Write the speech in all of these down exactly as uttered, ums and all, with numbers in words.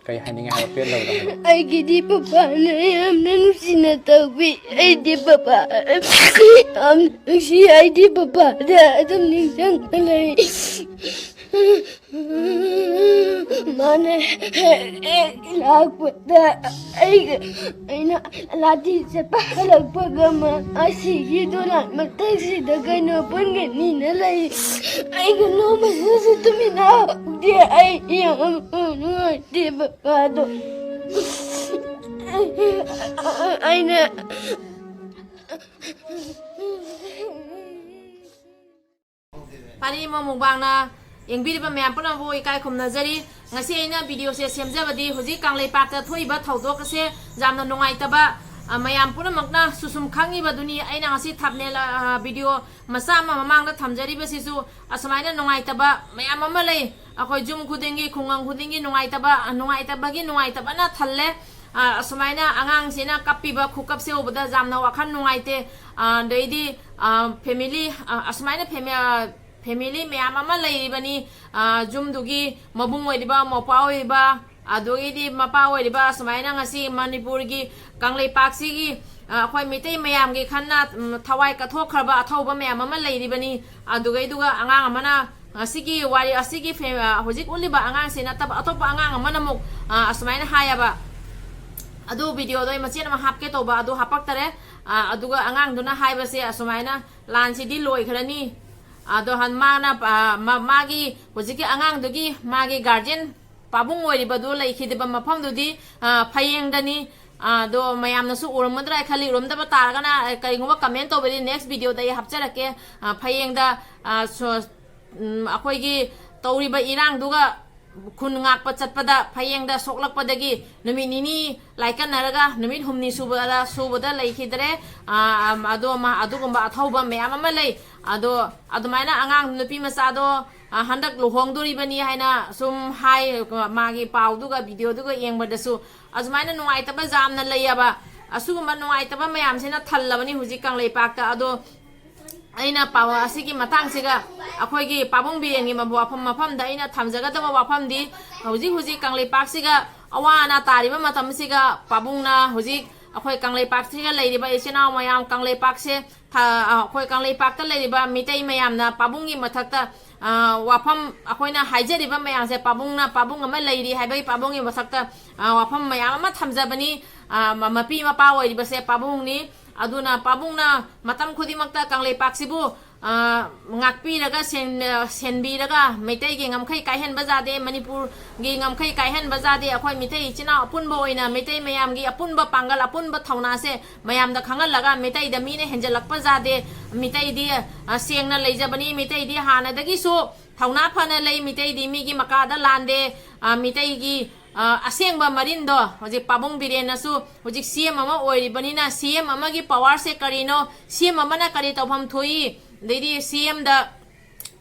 ꯀꯩ ꯍꯥꯏꯅꯤꯡꯉꯦ ꯍꯥꯏꯕ ꯄꯦꯟꯗꯕꯗꯣ ꯍꯥꯏꯔꯛꯑꯣ꯫ ꯑꯩꯒꯤꯗꯤ ꯄꯄꯥꯅ ꯌꯥꯝꯅ ꯅꯨꯡꯁꯤꯅ ꯇꯧꯕꯤ꯫ ꯑꯩꯗꯤ ꯄꯄꯥ ꯌꯥꯝ ꯅꯨꯡꯁꯤ꯫ ꯑꯩꯗꯤ ꯄꯄꯥꯗ ꯑꯗꯨꯝ ꯅꯤꯡꯁꯤꯡꯉ ꯂꯩ꯫ ꯃꯥꯅ ꯍꯦꯛ ꯍꯦꯛ ꯂꯥꯛꯄꯗ ꯑꯩꯒ ꯑꯩꯅ ꯂꯥꯇꯤ ꯆꯠꯄ ꯍꯜꯂꯛꯄꯒ ꯃꯥ ꯑꯁꯤꯒꯤ ꯗꯣꯂꯥꯟ ꯃꯊꯛꯁꯤꯗ ꯀꯩꯅꯣ ꯄꯨꯟꯒꯅꯤꯅ ꯂꯩ꯫ ꯑꯩꯒ ꯅꯣꯡꯃꯁꯨ ꯇꯨꯃꯤꯟꯅ ꯍꯧꯗꯦ꯫ ꯑꯩ ꯌꯥꯝ ꯅꯨꯡꯉꯥꯏꯇꯦ ꯄꯄꯥꯗꯣ꯫ ꯑꯩꯅ ꯐꯥꯔꯤ ꯑꯃ ꯃꯨꯛꯕꯥꯡꯅ ꯌꯦꯡꯕꯤꯔꯤꯕ ꯃꯌꯥꯝ ꯄꯨꯝꯅꯃꯛꯄꯨ ꯏꯀꯥꯏ ꯈꯨꯝꯅꯖꯔꯤ꯫ ꯉꯁꯤ ꯑꯩꯅ ꯚꯤꯗꯤꯑꯣꯁꯦ ꯁꯦꯝꯖꯕꯗꯤ ꯍꯧꯖꯤꯛ ꯀꯪꯂꯩꯄꯥꯛꯇ ꯊꯣꯛꯏꯕ ꯊꯧꯗꯣꯛ ꯑꯁꯦ ꯌꯥꯝꯅ ꯅꯨꯡꯉꯥꯏꯇꯕ, ꯑ, ꯃꯌꯥꯝ ꯄꯨꯝꯅꯃꯛꯅ ꯁꯨꯁꯨꯝ ꯈꯪꯉꯤꯕꯗꯨꯅꯤ꯫ ꯑꯩꯅ ꯉꯁꯤ ꯊꯝꯅꯦꯜ, ꯑ, ꯚꯤꯗꯤꯑꯣ ꯃꯆꯥ ꯑꯃ ꯃꯃꯥꯡꯗ ꯊꯝꯖꯔꯤꯕꯁꯤꯁꯨ ꯑꯁꯨꯃꯥꯏꯅ ꯅꯨꯡꯉꯥꯏꯇꯕ ꯃꯌꯥꯝ ꯑꯃ ꯂꯩ꯫ ꯑꯩꯈꯣꯏ ꯌꯨꯝ ꯈꯨꯗꯤꯡꯒꯤ, ꯈꯨꯡꯒꯪ ꯈꯨꯗꯤꯡꯒꯤ ꯅꯨꯡꯉꯥꯏꯇꯕ, ꯅꯨꯡꯉꯥꯏꯇꯕꯒꯤ ꯅꯨꯡꯉꯥꯏꯇꯕꯅ ꯊꯜꯂꯦ꯫ ꯑ, ꯑꯁꯨꯃꯥꯏꯅ ꯑꯉꯥꯡꯁꯤꯅ ꯀꯞꯄꯤꯕ ꯈꯨꯀꯞꯁꯦ ꯎꯕꯗ ꯌꯥꯝꯅ ꯋꯥꯈꯜ ꯅꯨꯡꯉꯥꯏꯇꯦ꯫ ꯑ, ꯑꯗꯩꯗꯤ, ꯑ, ꯐꯦꯃꯤꯂꯤ, ꯑ, ꯑꯁꯨꯃꯥꯏꯅ ꯐꯦꯃꯤ-, ꯑ, ꯐꯦꯃꯤꯂꯤ ꯃꯌꯥꯝ ꯑꯃ ꯂꯩꯔꯤꯕꯅꯤ꯫ ꯑ, ꯌꯨꯝꯗꯨꯒꯤ ꯃꯕꯨꯡ ꯑꯣꯏꯔꯤꯕ, ꯃꯧꯄ꯭ꯋꯥ ꯑꯣꯏꯔꯤꯕ, ꯑꯗꯨꯗꯒꯤꯗꯤ ꯃꯄꯥ ꯑꯣꯏꯔꯤꯕ, ꯑꯁꯨꯃꯥꯏꯅ ꯉꯁꯤ ꯃꯅꯤꯄꯨꯔꯒꯤ ꯀꯪꯂꯩꯄꯥꯛꯁꯤꯒꯤ, ꯑ, ꯑꯩꯈꯣꯏ ꯃꯤꯇꯩ ꯃꯌꯥꯝꯒꯤ ꯈꯟꯅ, ꯎꯝ, ꯊꯋꯥꯏ ꯀꯠꯊꯣꯛꯈ꯭ꯔꯕ ꯑꯊꯧꯕ ꯃꯌꯥꯝ ꯑꯃ ꯂꯩꯔꯤꯕꯅꯤ꯫ ꯑꯗꯨꯒꯩꯗꯨꯒ ꯑꯉꯥꯡ ꯑꯃꯅ ꯉꯁꯤꯒꯤ ꯋꯥꯔꯤ ꯑꯁꯤꯒꯤ ꯐꯦ-, ꯑ, ꯍꯧꯖꯤꯛ ꯎꯠꯂꯤꯕ ꯑꯉꯥꯡꯁꯤ ꯅꯠꯇꯕ ꯑꯇꯣꯞꯄ ꯑꯉꯥꯡ ꯑꯃꯅ ꯑꯃꯨꯛ, ꯑ, ꯑꯁꯨꯃꯥꯏꯅ ꯍꯥꯏꯌꯦꯕ꯫ ꯑꯗꯨ ꯚꯤꯗꯤꯑꯣꯗꯣ ꯑꯩ ꯃꯆꯦꯠ ꯑꯃ ꯍꯥꯞꯀꯦ ꯇꯧꯕ, ꯑꯗꯨ ꯍꯥꯞꯄꯛꯇꯔꯦ꯫ ꯑ, ꯑꯗꯨꯒ ꯑꯉꯥꯡꯗꯨꯅ ꯍꯥꯏꯕꯁꯦ ꯑꯁꯨꯃꯥꯏꯅ, "ꯂꯥꯟꯁꯤꯗꯤ ꯂꯣꯏꯈ꯭ꯔꯅꯤ"꯫ ꯑꯗꯣ ꯍꯟ-, ꯃꯥꯅ, ꯑ, ꯃ-, ꯃꯥꯒꯤ ꯍꯧꯖꯤꯛꯀꯤ ꯑꯉꯥꯡꯗꯨꯒꯤ ꯃꯥꯒꯤ ꯒꯥꯔꯖꯤꯌꯟ ꯄꯥꯕꯨꯡ ꯑꯣꯏꯔꯤꯕꯗꯨ ꯂꯩꯈꯤꯗꯕ ꯃꯐꯝꯗꯨꯗꯤ, ꯑ, ꯐꯌꯦꯡꯗꯅꯤ꯫ ꯑ, ꯑꯗꯣ ꯃꯌꯥꯝꯅꯁꯨ ꯎꯔꯝꯒꯗ꯭ꯔꯥ ꯍꯥꯏ ꯈꯜꯂꯤ꯫ ꯎꯔꯝꯗꯕ ꯇꯥꯔꯒꯅ, ꯑ, ꯀꯔꯤꯒꯨꯝꯕ ꯀꯃꯦꯟ ꯇꯧꯕꯗꯤ next ꯚꯤꯗꯤꯑꯣꯗ ꯑꯩ ꯍꯥꯞꯆꯔꯛꯀꯦ꯫ ꯑ, ꯐꯌꯦꯡꯗ, ꯑ, ꯁꯣ-, ꯎꯝ, ꯑꯩꯈꯣꯏꯒꯤ ꯇꯧꯔꯤꯕ ꯏꯔꯥꯡꯗꯨꯒ ꯈꯨꯟ ꯉꯥꯛꯄ ꯆꯠꯄꯗ ꯐꯌꯦꯡꯗ ꯁꯣꯛꯂꯛꯄꯗꯒꯤ ꯅꯨꯃꯤꯠ ꯅꯤꯅꯤ ꯂꯥꯏꯀꯠꯅꯔꯒ ꯅꯨꯃꯤꯠ ꯍꯨꯝꯅꯤ ꯁꯨꯕꯗ, ꯁꯨꯕꯗ ꯂꯩꯈꯤꯗ꯭ꯔꯦ꯫ ꯑ, ꯑꯝ, ꯑꯗꯣ ꯃ-, ꯑꯗꯨꯒꯨꯝꯕ ꯑꯊꯧꯕ ꯃꯌꯥꯝ ꯑꯃ ꯂꯩ꯫ ꯑꯗꯣ ꯑꯗꯨꯃꯥꯏꯅ ꯑꯉꯥꯡ ꯅꯨꯄꯤ ꯃꯆꯥꯗꯣ, ꯑ, ꯍꯟꯗꯛ ꯂꯨꯍꯣꯡꯗꯣꯔꯤꯕꯅꯤ ꯍꯥꯏꯅ ꯁꯨꯝ ꯍꯥꯏ, ꯃꯥꯒꯤ ꯄꯥꯎꯗꯨꯒ ꯚꯤꯗꯤꯑꯣꯗꯨꯒ ꯌꯦꯡꯕꯗꯁꯨ ꯑꯁꯨꯃꯥꯏꯅ ꯅꯨꯡꯉꯥꯏꯇꯕ ꯌꯥꯝꯅ ꯂꯩꯌꯦꯕ꯫ ꯑꯁꯤꯒꯨꯝꯕ ꯅꯨꯡꯉꯥꯏꯇꯕ ꯃꯌꯥꯝꯁꯤꯅ ꯊꯜꯂꯕꯅꯤ ꯍꯧꯖꯤꯛ ꯀꯪꯂꯩꯄꯥꯛꯇ꯫ ꯑꯗꯣ ꯑꯩꯅ ꯄꯥꯎ ꯑꯁꯤꯒꯤ ꯃꯇꯥꯡꯁꯤꯒ ꯑꯩꯈꯣꯏꯒꯤ ꯄꯥꯕꯨꯡ ꯕꯤꯔꯦꯟꯒꯤ ꯃꯐꯝ, ꯃꯐꯝꯗ ꯑꯩꯅ ꯊꯝꯖꯒꯗꯕ ꯋꯥꯐꯝꯗꯤ, ꯍꯧꯖꯤꯛ ꯍꯧꯖꯤꯛ ꯀꯪꯂꯩꯄꯥꯛꯁꯤꯒ ꯑꯋꯥ ꯑꯅꯥ ꯇꯥꯔꯤꯕ ꯃꯇꯝꯁꯤꯒ ꯄꯥꯕꯨꯡꯅ ꯍꯧꯖꯤꯛ ꯑꯩꯈꯣꯏ ꯀꯪꯂꯩꯄꯥꯛꯁꯤꯒ ꯂꯩꯔꯤꯕ ꯏꯆꯤꯟ ꯏꯅꯥꯎ ꯃꯌꯥꯝ, ꯀꯪꯂꯩꯄꯥꯛꯁꯦ, ꯑꯩꯈꯣꯏ ꯀꯪꯂꯩꯄꯥꯛꯇ ꯂꯩꯔꯤꯕ ꯃꯤꯇꯩ ꯃꯌꯥꯝꯅ ꯄꯥꯕꯨꯡꯒꯤ ꯃꯊꯛꯇ ꯋꯥꯐꯝ, ꯑꯩꯈꯣꯏꯅ ꯍꯥꯏꯖꯔꯤꯕ ꯃꯌꯥꯝꯁꯦ, ꯄꯥꯕꯨꯡꯅ, ꯄꯥꯕꯨꯡ ꯑꯃ ꯂꯩꯔꯤ ꯍꯥꯏꯕꯒꯤ ꯄꯥꯕꯨꯡꯒꯤ ꯃꯊꯛꯇ ꯋꯥꯐꯝ ꯃꯌꯥꯝ ꯑꯃ ꯊꯝꯖꯕꯅꯤ꯫ ꯃꯄꯤ ꯃꯄꯥ ꯑꯣꯏꯔꯤꯕꯁꯦ ꯄꯥꯕꯨꯡꯅꯤ꯫ ꯑꯗꯨꯅ ꯄꯥꯕꯨꯡꯅ ꯃꯇꯝ ꯈꯨꯗꯤꯡꯃꯛꯇ ꯀꯪꯂꯩꯄꯥꯛꯁꯤꯕꯨ ꯉꯥꯛꯄꯤꯔꯒ, ꯁꯦꯟꯕꯤꯔꯒ, ꯃꯩꯇꯩꯒꯤ ꯉꯝꯈꯩ ꯀꯥꯏꯍꯟꯕ ꯌꯥꯗꯦ, ꯃꯅꯤꯄꯨꯔꯒꯤ ꯉꯝꯈꯩ ꯀꯥꯏꯍꯟꯕ ꯌꯥꯗꯦ꯫ ꯑꯩꯈꯣꯏ ꯃꯤꯇꯩ ꯏꯆꯤꯟ ꯏꯅꯥꯎ ꯑꯄꯨꯟꯕ ꯑꯣꯏꯅ, ꯃꯤꯇꯩ ꯃꯌꯥꯝꯒꯤ ꯑꯄꯨꯟꯕ ꯄꯥꯡꯒꯜ, ꯑꯄꯨꯟꯕ ꯊꯧꯅꯥꯁꯦ ꯃꯌꯥꯝꯗ ꯈꯪꯍꯜꯂꯒ, ꯃꯤꯇꯩꯗ ꯃꯤꯅ ꯍꯦꯟꯖꯜꯂꯛꯄ ꯌꯥꯗꯦ꯫ ꯃꯤꯇꯩꯗꯤ ꯁꯦꯡꯅ ꯂꯩꯖꯕꯅꯤ, ꯃꯤꯇꯩꯗꯤ ꯍꯥꯟꯅꯗꯒꯤꯁꯨ ꯊꯧꯅꯥ ꯐꯅ ꯂꯩ, ꯃꯤꯇꯩꯗꯤ ꯃꯤꯒꯤ ꯃꯀꯥꯗ ꯂꯥꯟꯗꯦ꯫ ꯃꯤꯇꯩꯒꯤ ꯑꯁꯦꯡꯕ ꯃꯔꯤꯟꯗꯣ ꯍꯧꯖꯤꯛ ꯄꯥꯕꯨꯡ ꯕꯤꯔꯦꯟꯅꯁꯨ ꯍꯧꯖꯤꯛ ꯁꯤ ꯑꯦꯝ ꯑꯃ ꯑꯣꯏꯔꯤꯕꯅꯤꯅ, ꯁꯤ ꯑꯦꯝ ꯑꯃꯒꯤ ꯄꯋꯥꯔꯁꯦ ꯀꯔꯤꯅꯣ, ꯁꯤ ꯑꯦꯝ ꯑꯃꯅ ꯀꯔꯤ ꯇꯧꯐꯝ ꯊꯣꯛꯏ, ꯑꯗꯩꯗꯤ ꯁꯤ ꯑꯦꯝꯗ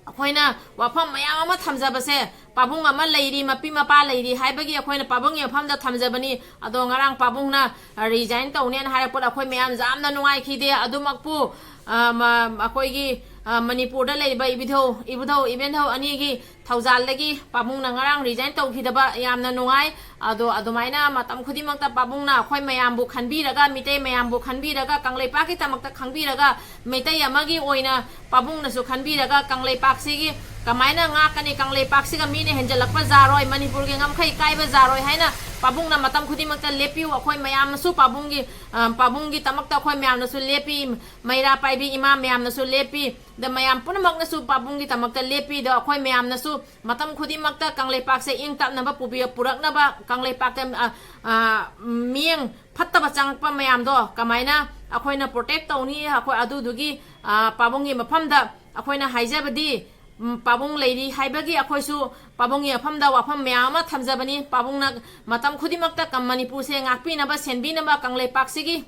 ꯑꯩꯈꯣꯏꯅ ꯋꯥꯐꯝ ꯃꯌꯥꯝ ꯑꯃ ꯊꯝꯖꯕꯁꯦ, ꯄꯥꯕꯨꯡ ꯑꯃ ꯂꯩꯔꯤ, ꯃꯄꯤ ꯃꯄꯥ ꯂꯩꯔꯤ ꯍꯥꯏꯕꯒꯤ ꯑꯩꯈꯣꯏꯅ ꯄꯥꯕꯨꯡꯒꯤ ꯃꯐꯝꯗ ꯊꯝꯖꯕꯅꯤ꯫ ꯑꯗꯣ ꯉꯔꯥꯡ ꯄꯥꯕꯨꯡꯅ ꯔꯤꯖꯥꯏꯟ ꯇꯧꯅꯦꯅ ꯍꯥꯏꯔꯛꯄꯗ ꯑꯩꯈꯣꯏ ꯃꯌꯥꯝ ꯌꯥꯝꯅ ꯅꯨꯡꯉꯥꯏꯈꯤꯗꯦ꯫ ꯑꯗꯨꯃꯛꯄꯨ ꯑꯩꯈꯣꯏꯒꯤ ꯃꯅꯤꯄꯨꯔꯗ ꯂꯩꯔꯤꯕ ꯏꯕꯨꯙꯧ, ꯏꯕꯨꯙꯧ ꯏꯕꯦꯟꯙꯧ ꯑꯅꯤꯒꯤ ꯊꯧꯖꯥꯜꯗꯒꯤ ꯄꯥꯕꯨꯡꯅ ꯉꯔꯥꯡ ꯔꯤꯖꯥꯏꯟ ꯇꯧꯈꯤꯗꯕ ꯌꯥꯝꯅ ꯅꯨꯡꯉꯥꯏ꯫ ꯑꯗꯣ ꯑꯗꯨꯃꯥꯏꯅ ꯃꯇꯝ ꯈꯨꯗꯤꯡꯃꯛꯇ ꯄꯥꯕꯨꯡꯅ ꯑꯩꯈꯣꯏ ꯃꯌꯥꯝꯕꯨ ꯈꯟꯕꯤꯔꯒ, ꯃꯤꯇꯩ ꯃꯌꯥꯝꯕꯨ ꯈꯟꯕꯤꯔꯒ, ꯀꯪꯂꯩꯄꯥꯛꯀꯤꯗꯃꯛꯇ ꯈꯟꯕꯤꯔꯒ, ꯃꯤꯇꯩ ꯑꯃꯒꯤ ꯑꯣꯏꯅ ꯄꯥꯕꯨꯡꯅꯁꯨ ꯈꯟꯕꯤꯔꯒ, ꯀꯪꯂꯩꯄꯥꯛꯁꯤꯒꯤ ꯀꯃꯥꯏꯅ ꯉꯥꯛꯀꯅꯤ, ꯀꯪꯂꯩꯄꯥꯛꯁꯤꯒ ꯃꯤꯅ ꯍꯦꯟꯖꯜꯂꯛꯄ ꯌꯥꯔꯣꯏ, ꯃꯅꯤꯄꯨꯔꯒꯤ ꯉꯝꯈꯩ ꯀꯥꯏꯕ ꯌꯥꯔꯣꯏ ꯍꯥꯏꯅ ꯄꯥꯕꯨꯡꯅ ꯃꯇꯝ ꯈꯨꯗꯤꯡꯃꯛꯇ ꯂꯦꯞꯄꯤꯌꯨ꯫ ꯑꯩꯈꯣꯏ ꯃꯌꯥꯝꯅꯁꯨ ꯄꯥꯕꯨꯡꯒꯤ, ꯄꯥꯕꯨꯡꯒꯤꯗꯃꯛꯇ ꯑꯩꯈꯣꯏ ꯃꯌꯥꯝꯅꯁꯨ ꯂꯦꯞꯄꯤ, ꯃꯩꯔꯥ ꯄꯥꯏꯕꯤ ꯏꯃꯥ ꯃꯌꯥꯝꯅꯁꯨ ꯂꯦꯞꯄꯤ꯫ ꯑꯗ ꯃꯌꯥꯝ ꯄꯨꯝꯅꯃꯛꯅꯁꯨ ꯄꯥꯕꯨꯡꯒꯤꯗꯃꯛꯇ ꯂꯦꯞꯄꯤꯗ, ꯑꯩꯈꯣꯏ ꯃꯌꯥꯝꯅꯁꯨ ꯃꯇꯝ ꯈꯨꯗꯤꯡꯃꯛꯇ ꯀꯪꯂꯩꯄꯥꯛꯁꯦ ꯏꯪ ꯇꯞꯅꯕ ꯄꯨꯕꯤ-, ꯄꯨꯔꯛꯅꯕ, ꯀꯪꯂꯩꯄꯥꯛꯇ, ꯑ, ꯑ, ꯃꯤꯠꯌꯦꯡ ꯐꯠꯇꯕ ꯆꯪꯉꯛꯄ ꯃꯌꯥꯝꯗꯣ ꯀꯃꯥꯏꯅ ꯑꯩꯈꯣꯏꯅ ꯄ꯭ꯔꯣꯇꯦꯛ ꯇꯧꯅꯤ, ꯑꯩꯈꯣꯏ ꯑꯗꯨꯗꯨꯒꯤ, ꯑ, ꯄꯥꯕꯨꯡꯒꯤ ꯃꯐꯝꯗ ꯑꯩꯈꯣꯏꯅ ꯍꯥꯏꯖꯕꯗꯤ, ꯎꯝ, ꯄꯥꯕꯨꯡ ꯂꯩꯔꯤ ꯍꯥꯏꯕꯒꯤ ꯑꯩꯈꯣꯏꯁꯨ ꯄꯥꯕꯨꯡꯒꯤ ꯃꯐꯝꯗ ꯋꯥꯐꯝ ꯃꯌꯥꯝ ꯑꯃ ꯊꯝꯖꯕꯅꯤ꯫ ꯄꯥꯕꯨꯡꯅ ꯃꯇꯝ ꯈꯨꯗꯤꯡꯃꯛꯇ ꯀ-, ꯃꯅꯤꯄꯨꯔꯁꯦ ꯉꯥꯛꯄꯤꯅꯕ, ꯁꯦꯟꯕꯤꯅꯕ, ꯀꯪꯂꯩꯄꯥꯛꯁꯤꯒꯤ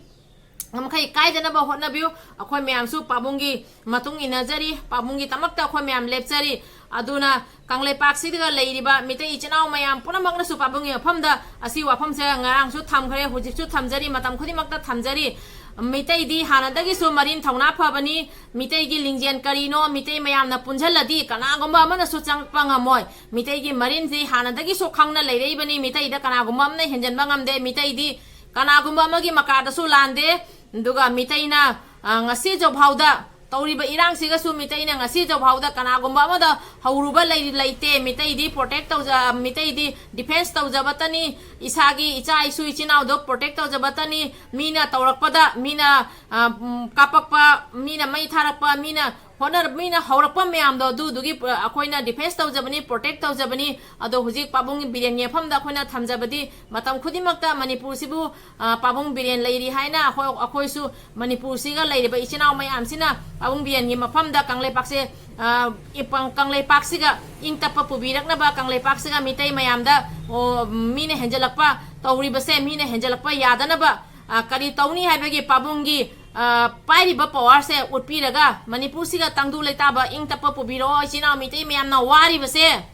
ꯉꯝꯈꯩ ꯀꯥꯏꯗꯅꯕ ꯍꯣꯠꯅꯕꯤꯌꯨ꯫ ꯑꯩꯈꯣꯏ ꯃꯌꯥꯝꯁꯨ ꯄꯥꯕꯨꯡꯒꯤ ꯃꯇꯨꯡ ꯏꯟꯅꯖꯔꯤ, ꯄꯥꯕꯨꯡꯒꯤꯗꯃꯛꯇ ꯑꯩꯈꯣꯏ ꯃꯌꯥꯝ ꯂꯦꯞꯆꯔꯤ꯫ ꯑꯗꯨꯅ ꯀꯪꯂꯩꯄꯥꯛꯁꯤꯗ ꯂꯩꯔꯤꯕ ꯃꯤꯇꯩ ꯏꯆꯤꯟ ꯏꯅꯥꯎ ꯃꯌꯥꯝ ꯄꯨꯝꯅꯃꯛꯅꯁꯨ ꯄꯥꯕꯨꯡꯒꯤ ꯃꯐꯝꯗ ꯑꯁꯤ ꯋꯥꯐꯝꯁꯦ ꯉꯔꯥꯡꯁꯨ ꯊꯝꯈ꯭ꯔꯦ, ꯍꯧꯖꯤꯛꯁꯨ ꯊꯝꯖꯔꯤ, ꯃꯇꯝ ꯈꯨꯗꯤꯡꯃꯛꯇ ꯊꯝꯖꯔꯤ꯫ ꯃꯤꯇꯩꯗꯤ ꯍꯥꯟꯅꯗꯒꯤꯁꯨ ꯃꯔꯤꯟ ꯊꯧꯅꯥ ꯐꯕꯅꯤ꯫ ꯃꯤꯇꯩꯒꯤ ꯂꯤꯡꯖꯦꯜ ꯀꯔꯤꯅꯣ ꯃꯤꯇꯩ ꯃꯌꯥꯝꯅ ꯄꯨꯟꯁꯤꯜꯂꯗꯤ ꯀꯅꯥꯒꯨꯝꯕ ꯑꯃꯅꯁꯨ ꯆꯪꯉꯛꯄ ꯉꯝꯃꯣꯏ꯫ ꯃꯤꯇꯩꯒꯤ ꯃꯔꯤꯟꯁꯤ ꯍꯥꯟꯅꯗꯒꯤꯁꯨ ꯈꯪꯅ ꯂꯩꯔꯛꯏꯕꯅꯤ꯫ ꯃꯤꯇꯩꯗ ꯀꯅꯥꯒꯨꯝꯕ ꯑꯃꯅ ꯍꯦꯟꯖꯟꯕ ꯉꯝꯗꯦ꯫ ꯃꯤꯇꯩꯗꯤ ꯀꯅꯥꯒꯨꯝꯕ ꯑꯃꯒꯤ ꯃꯀꯥꯗꯁꯨ ꯂꯥꯟꯗꯦ꯫ ꯑꯗꯨꯒ ꯃꯤꯇꯩꯅ, ꯑ, ꯉꯁꯤ ꯖꯧꯐꯥꯎꯗ ꯇꯧꯔꯤꯕ ꯏꯔꯥꯡꯁꯤꯒꯁꯨ ꯃꯤꯇꯩꯅ ꯉꯁꯤ ꯖꯧꯐꯥꯎꯗ ꯀꯅꯥꯒꯨꯝꯕ ꯑꯃꯗ ꯍꯧꯔꯨꯕ ꯂꯩ-, ꯂꯩꯇꯦ꯫ ꯃꯤꯇꯩꯗꯤ protect ꯇꯧꯖ-, ꯃꯤꯇꯩꯗꯤ defence ꯇꯧꯖꯕꯇꯅꯤ꯫ ꯏꯁꯥꯒꯤ ꯏꯆꯥ ꯏꯁꯨ ꯏꯆꯤꯟ ꯏꯅꯥꯎꯗꯣ protect ꯇꯧꯖꯕꯇꯅꯤ꯫ ꯃꯤꯅ ꯇꯧꯔꯛꯄꯗ, ꯃꯤꯅ, ꯑ, ꯎꯝ, ꯀꯥꯞꯄꯛꯄ, ꯃꯤꯅ ꯃꯩ ꯊꯥꯔꯛꯄ, ꯃꯤꯅ ꯍꯣꯠꯅꯔ-, ꯃꯤꯅ ꯍꯧꯔꯛꯄ ꯃꯌꯥꯝꯗꯣ ꯑꯗꯨꯗꯨꯒꯤ, ꯑ, ꯑꯩꯈꯣꯏꯅ defence ꯇꯧꯖꯕꯅꯤ, protect ꯇꯧꯖꯕꯅꯤ꯫ ꯑꯗꯣ ꯍꯧꯖꯤꯛ ꯄꯥꯕꯨꯡꯒꯤ ꯕꯤꯔꯦꯟꯒꯤ ꯃꯐꯝꯗ ꯑꯩꯈꯣꯏꯅ ꯊꯝꯖꯕꯗꯤ ꯃꯇꯝ ꯈꯨꯗꯤꯡꯃꯛꯇ ꯃꯅꯤꯄꯨꯔꯁꯤꯕꯨ, ꯑ, ꯄꯥꯕꯨꯡ ꯕꯤꯔꯦꯟ ꯂꯩꯔꯤ ꯍꯥꯏꯅ ꯑꯩꯈꯣꯏ, ꯑꯩꯈꯣꯏꯁꯨ ꯃꯅꯤꯄꯨꯔꯁꯤꯒ ꯂꯩꯔꯤꯕ ꯏꯆꯤꯟ ꯏꯅꯥꯎ ꯃꯌꯥꯝꯁꯤꯅ ꯄꯥꯕꯨꯡ ꯕꯤꯔꯦꯟꯒꯤ ꯃꯐꯝꯗ ꯀꯪꯂꯩꯄꯥꯛꯁꯦ, ꯑ, ꯏꯄꯪ-, ꯀꯪꯂꯩꯄꯥꯛꯁꯤꯒ ꯏꯪ ꯇꯞꯄ ꯄꯨꯕꯤꯔꯛꯅꯕ, ꯀꯪꯂꯩꯄꯥꯛꯁꯤꯒ ꯃꯤꯇꯩ ꯃꯌꯥꯝꯗ, ꯑꯣ, ꯃꯤꯅ ꯍꯦꯟꯖꯜꯂꯛꯄ ꯇꯧꯔꯤꯕꯁꯦ, ꯃꯤꯅ ꯍꯦꯟꯖꯜꯂꯛꯄ ꯌꯥꯗꯅꯕ, ꯑ, ꯀꯔꯤ ꯇꯧꯅꯤ ꯍꯥꯏꯕꯒꯤ ꯄꯥꯕꯨꯡꯒꯤ, ꯑ, ꯄꯥꯏꯔꯤꯕ powerꯁꯦ ꯎꯠꯄꯤꯔꯒ ꯃꯅꯤꯄꯨꯔꯁꯤꯒ ꯇꯪꯗꯨ ꯂꯩꯇꯥꯕ ꯏꯪ ꯇꯞꯄ ꯄꯨꯕꯤꯔꯛꯑꯣ꯫ ꯏꯆꯤꯟ ꯏꯅꯥꯎ ꯃꯤꯇꯩ ꯃꯌꯥꯝꯅ ꯋꯥꯔꯤꯕꯁꯦ,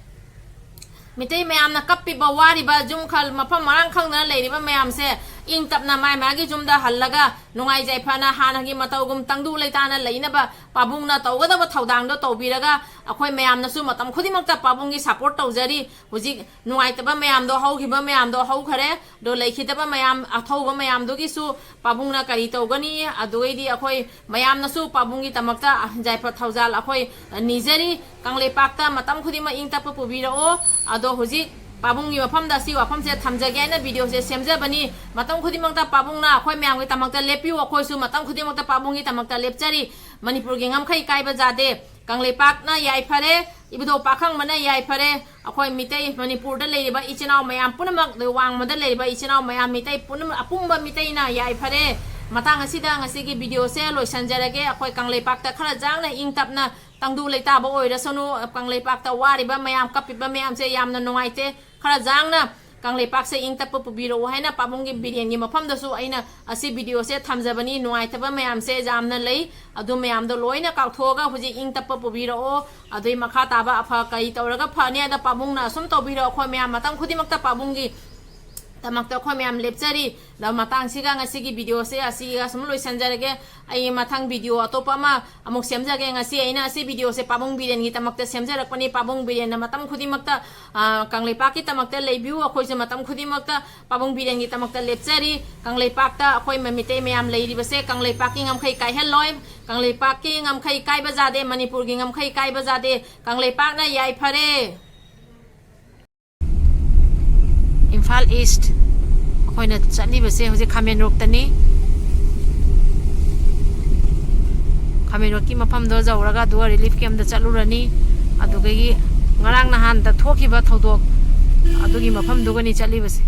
ꯃꯤꯇꯩ ꯃꯌꯥꯝꯅ ꯀꯞꯄꯤꯕ, ꯋꯥꯔꯤꯕ, ꯌꯨꯝ ꯈꯜ-, ꯃꯐꯝ ꯃꯔꯥꯡ ꯈꯪꯗꯅ ꯂꯩꯔꯤꯕ ꯃꯌꯥꯝꯁꯦ ꯏꯪ ꯇꯞꯅ ꯃꯥꯏ ꯃꯥꯒꯤ ꯌꯨꯝꯗ ꯍꯜꯂꯒ ꯅꯨꯡꯉꯥꯏ ꯌꯥꯏꯐꯅ ꯍꯥꯟꯅꯒꯤ ꯃꯇꯧꯒꯨꯝ ꯇꯪꯗꯨ ꯂꯩꯇꯥꯅ ꯂꯩꯅꯕ ꯄꯥꯕꯨꯡꯅ ꯇꯧꯒꯗꯕ ꯊꯧꯗꯥꯡꯗꯣ ꯇꯧꯕꯤꯔꯒ ꯑꯩꯈꯣꯏ ꯃꯌꯥꯝꯅꯁꯨ ꯃꯇꯝ ꯈꯨꯗꯤꯡꯃꯛꯇ ꯄꯥꯕꯨꯡꯒꯤ support ꯇꯧꯖꯔꯤ꯫ ꯍꯧꯖꯤꯛ ꯅꯨꯡꯉꯥꯏꯇꯕ ꯃꯌꯥꯝꯗꯣ, ꯍꯧꯈꯤꯕ ꯃꯌꯥꯝꯗꯣ ꯍꯧꯈꯔꯦ꯫ ꯑꯗꯣ ꯂꯩꯈꯤꯗꯕ ꯃꯌꯥꯝ, ꯑꯊꯧꯕ ꯃꯌꯥꯝꯗꯨꯒꯤꯁꯨ ꯄꯥꯕꯨꯡꯅ ꯀꯔꯤ ꯇꯧꯒꯅꯤ? ꯑꯗꯨꯒꯩꯗꯤ ꯑꯩꯈꯣꯏ ꯃꯌꯥꯝꯅꯁꯨ ꯄꯥꯕꯨꯡꯒꯤꯗꯃꯛꯇ ꯌꯥꯏꯐ ꯊꯧꯖꯥꯜ ꯑꯩꯈꯣꯏ ꯅꯤꯖꯔꯤ꯫ ꯀꯪꯂꯩꯄꯥꯛꯇ ꯃꯇꯝ ꯈꯨꯗꯤꯡꯃꯛ ꯏꯪ ꯇꯞꯄ ꯄꯨꯕꯤꯔꯛꯑꯣ꯫ ꯑꯗꯣ ꯍꯧꯖꯤꯛ ꯄꯥꯕꯨꯡꯒꯤ ꯃꯐꯝꯗ ꯑꯁꯤ ꯋꯥꯐꯝꯁꯦ ꯊꯝꯖꯒꯦ ꯍꯥꯏꯅ videoꯁꯦ ꯁꯦꯝꯖꯕꯅꯤ꯫ ꯃꯇꯝ ꯈꯨꯗꯤꯡꯃꯛꯇ ꯄꯥꯕꯨꯡꯅ ꯑꯩꯈꯣꯏ ꯃꯌꯥꯝꯒꯤꯗꯃꯛꯇ ꯂꯦꯞꯄꯤꯌꯨ꯫ ꯑꯩꯈꯣꯏꯁꯨ ꯃꯇꯝ ꯈꯨꯗꯤꯡꯃꯛꯇ ꯄꯥꯕꯨꯡꯒꯤꯗꯃꯛꯇ ꯂꯦꯞꯆꯔꯤ꯫ ꯃꯅꯤꯄꯨꯔꯒꯤ ꯉꯝꯈꯩ ꯀꯥꯏꯕ ꯌꯥꯗꯦ꯫ ꯀꯪꯂꯩꯄꯥꯛꯅ ꯌꯥꯏꯐꯔꯦ, ꯏꯕꯨꯙꯧ ꯄꯥꯈꯪꯕꯅ ꯌꯥꯏꯐꯔꯦ, ꯑꯩꯈꯣꯏ ꯃꯤꯇꯩ ꯃꯅꯤꯄꯨꯔꯗ ꯂꯩꯔꯤꯕ ꯏꯆꯤꯟ ꯏꯅꯥꯎ ꯃꯌꯥꯝ ꯄꯨꯝꯅꯃꯛ, ꯋꯥꯡꯃꯗ ꯂꯩꯔꯤꯕ ꯏꯆꯤꯟ ꯏꯅꯥꯎ ꯃꯌꯥꯝ, ꯃꯤꯇꯩ ꯄꯨꯝꯅꯃꯛ, ꯑꯄꯨꯝꯕ ꯃꯤꯇꯩꯅ ꯌꯥꯏꯐꯔꯦ꯫ ꯃꯇꯥꯡ ꯑꯁꯤꯗ ꯉꯁꯤꯒꯤ videoꯁꯦ ꯂꯣꯏꯁꯤꯟꯖꯔꯒꯦ꯫ ꯑꯩꯈꯣꯏ ꯀꯪꯂꯩꯄꯥꯛꯇ ꯈꯔ ꯌꯥꯡꯅ ꯏꯪ ꯇꯞꯅ ꯇꯪꯗꯨ ꯂꯩꯇꯥꯕ ꯑꯣꯏꯔꯁꯅꯨ꯫ ꯀꯪꯂꯩꯄꯥꯛꯇ ꯋꯥꯔꯤꯕ ꯃꯌꯥꯝ, ꯀꯞꯄꯤꯕ ꯃꯌꯥꯝꯁꯦ ꯌꯥꯝꯅ ꯅꯨꯡꯉꯥꯏꯇꯦ꯫ ꯈꯔ ꯌꯥꯡꯅ ꯀꯪꯂꯩꯄꯥꯛꯁꯦ ꯏꯪ ꯇꯞꯄ ꯄꯨꯕꯤꯔꯛꯎ ꯍꯥꯏꯅ ꯄꯥꯕꯨꯡꯒꯤ ꯕꯤꯔꯦꯟꯒꯤ ꯃꯐꯝꯗꯁꯨ ꯑꯩꯅ ꯑꯁꯤ videoꯁꯦ ꯊꯝꯖꯕꯅꯤ꯫ ꯅꯨꯡꯉꯥꯏꯇꯕ ꯃꯌꯥꯝꯁꯦ ꯌꯥꯝꯅ ꯂꯩ, ꯑꯗꯨ ꯃꯌꯥꯝꯗꯣ ꯂꯣꯏꯅ ꯀꯥꯎꯊꯣꯛꯑꯒ ꯍꯧꯖꯤꯛ ꯏꯪ ꯇꯞꯄ ꯄꯨꯕꯤꯔꯛꯑꯣ꯫ ꯑꯗꯨꯏ ꯃꯈꯥ ꯇꯥꯕ ꯑꯐ ꯀꯔꯤ ꯇꯧꯔꯒ ꯐꯅꯤ ꯍꯥꯏꯗ ꯄꯥꯕꯨꯡꯅ ꯑꯁꯨꯝ ꯇꯧꯕꯤꯔꯛꯑꯣ꯫ ꯑꯩꯈꯣꯏ ꯃꯌꯥꯝ ꯃꯇꯝ ꯈꯨꯗꯤꯡꯃꯛꯇ ꯄꯥꯕꯨꯡꯒꯤ ꯗꯃꯛꯇ ꯑꯩꯈꯣꯏ ꯃꯌꯥꯝ ꯂꯦꯞꯆꯔꯤ꯫ ꯑꯗꯣ ꯃꯇꯥꯡꯁꯤꯒ ꯉꯁꯤꯒꯤ ꯚꯤꯗꯤꯑꯣꯁꯦ ꯑꯁꯤꯒ ꯁꯨꯝ ꯂꯣꯏꯁꯤꯟꯖꯔꯒꯦ꯫ ꯑꯩ ꯃꯊꯪ ꯚꯤꯗꯤꯑꯣ ꯑꯇꯣꯞꯄ ꯑꯃ ꯑꯃꯨꯛ ꯁꯦꯝꯖꯒꯦ꯫ ꯉꯁꯤ ꯑꯩꯅ ꯑꯁꯤ ꯚꯤꯗꯤꯑꯣꯁꯦ ꯄꯥꯕꯨꯡ ꯕꯤꯔꯦꯟꯒꯤꯗꯃꯛꯇ ꯁꯦꯝꯖꯔꯛꯄꯅꯤ꯫ ꯄꯥꯕꯨꯡ ꯕꯤꯔꯦꯟꯅ ꯃꯇꯝ ꯈꯨꯗꯤꯡꯃꯛꯇ, ꯑ, ꯀꯪꯂꯩꯄꯥꯛꯀꯤꯗꯃꯛꯇ ꯂꯩꯕꯤꯌꯨ꯫ ꯑꯩꯈꯣꯏꯁꯨ ꯃꯇꯝ ꯈꯨꯗꯤꯡꯃꯛꯇ ꯄꯥꯕꯨꯡ ꯕꯤꯔꯦꯟꯒꯤꯗꯃꯛꯇ ꯂꯦꯞꯆꯔꯤ꯫ ꯀꯪꯂꯩꯄꯥꯛꯇ ꯑꯩꯈꯣꯏ ꯃ-, ꯃꯤꯇꯩ ꯃꯌꯥꯝ ꯂꯩꯔꯤꯕꯁꯦ ꯀꯪꯂꯩꯄꯥꯛꯀꯤ ꯉꯝꯈꯩ ꯀꯥꯏꯍꯜꯂꯣꯏ꯫ ꯀꯪꯂꯩꯄꯥꯛꯀꯤ ꯉꯝꯈꯩ ꯀꯥꯏꯕ ꯌꯥꯗꯦ, ꯃꯅꯤꯄꯨꯔꯒꯤ ꯉꯝꯈꯩ ꯀꯥꯏꯕ ꯌꯥꯗꯦ꯫ ꯀꯪꯂꯩꯄꯥꯛꯅ ꯌꯥꯏꯐꯔꯦ꯫ ꯏꯝꯐꯥꯜ ꯏꯁ꯭ꯠ ꯑꯩꯈꯣꯏꯅ ꯆꯠꯂꯤꯕꯁꯦ ꯍꯧꯖꯤꯛ ꯈꯥꯃꯦꯟ ꯔꯣꯛꯇꯅꯤ꯫ ꯈꯥꯃꯦꯟ ꯔꯣꯛꯀꯤ ꯃꯐꯝꯗꯣ ꯌꯧꯔꯒ ꯑꯗꯨꯒ ꯔꯤꯂꯤꯐ ꯀꯦꯝꯞꯇ ꯆꯠꯂꯨꯔꯅꯤ꯫ ꯑꯗꯨꯗꯒꯤ ꯉꯔꯥꯡ ꯅꯍꯥꯟꯗ ꯊꯣꯛꯈꯤꯕ ꯊꯧꯗꯣꯛ ꯑꯗꯨꯒꯤ ꯃꯐꯝꯗꯨꯒꯅꯤ ꯆꯠꯂꯤꯕꯁꯦ꯫